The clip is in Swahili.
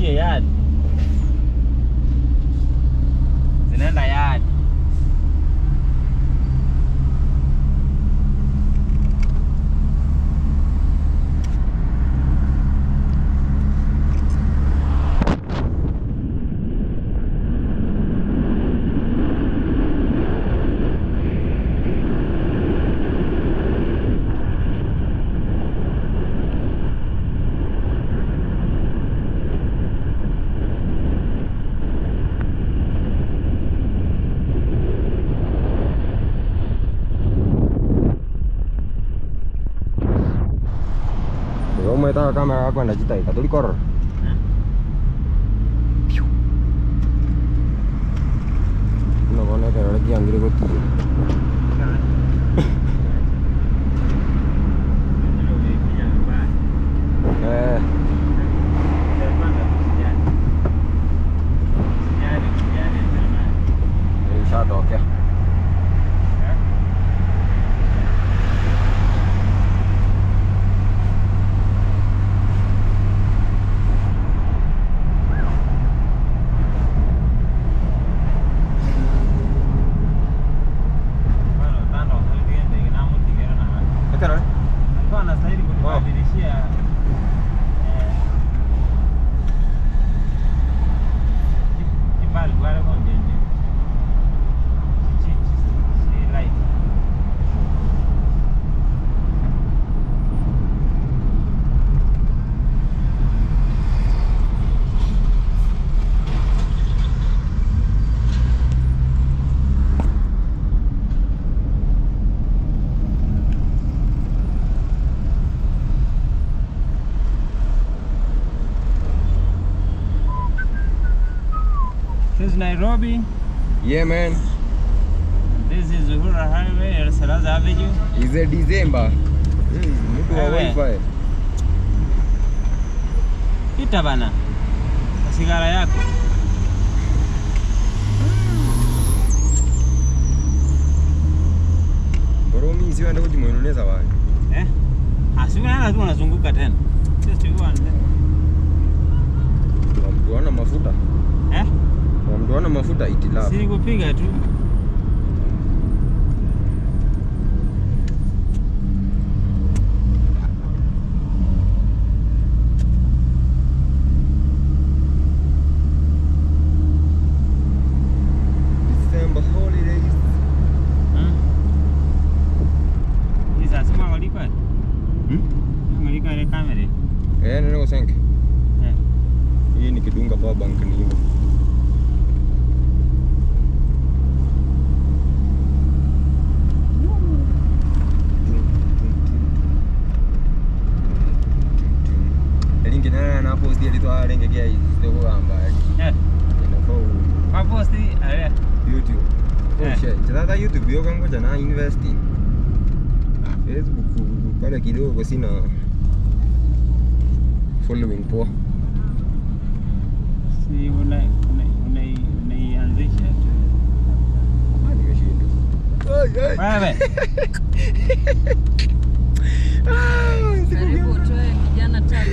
Gochie yard. Zinaenda yard. Umetaka kamera yako ndajitaika tulikor. Unaona kerore kiangire gotie. Eh, ishatokea. Ekerore? Anastahili kutubadilishia kibali wale konjenje light. This is Nairobi. Yeah man. This is Uhuru Highway, El Salaz Avenue. Is a December. Mtu wa Wewe. wifi. Pita bana. Na sigara yako. Boro mimi siwende kujimuinuneza bana. Eh? Ah, si unaenda tu unazunguka tena. Sisi tu Mtu ana mafuta. Eh? Mtu ana mafuta itilafu. Si kupiga tu. December holidays. Hmm? Hii sasa mwangolika. Hmm? Mwangolika ile kamera. Eh, nene kusenke. Eh. Hii nikidunga power bank ni hivyo. Ringi nana na post ile twa ringi kia hizi kugamba. Eh. Inafaa Kwa posti eh. YouTube. Oh Eh. shit. Sasa YouTube yo kangoja na investing. Facebook pale kidogo sina following poa. Si una una unaianzisha tu. Ah, nimeshindwa. Ai, ai. Wewe. Ah, Karibu utoe kijana tatu.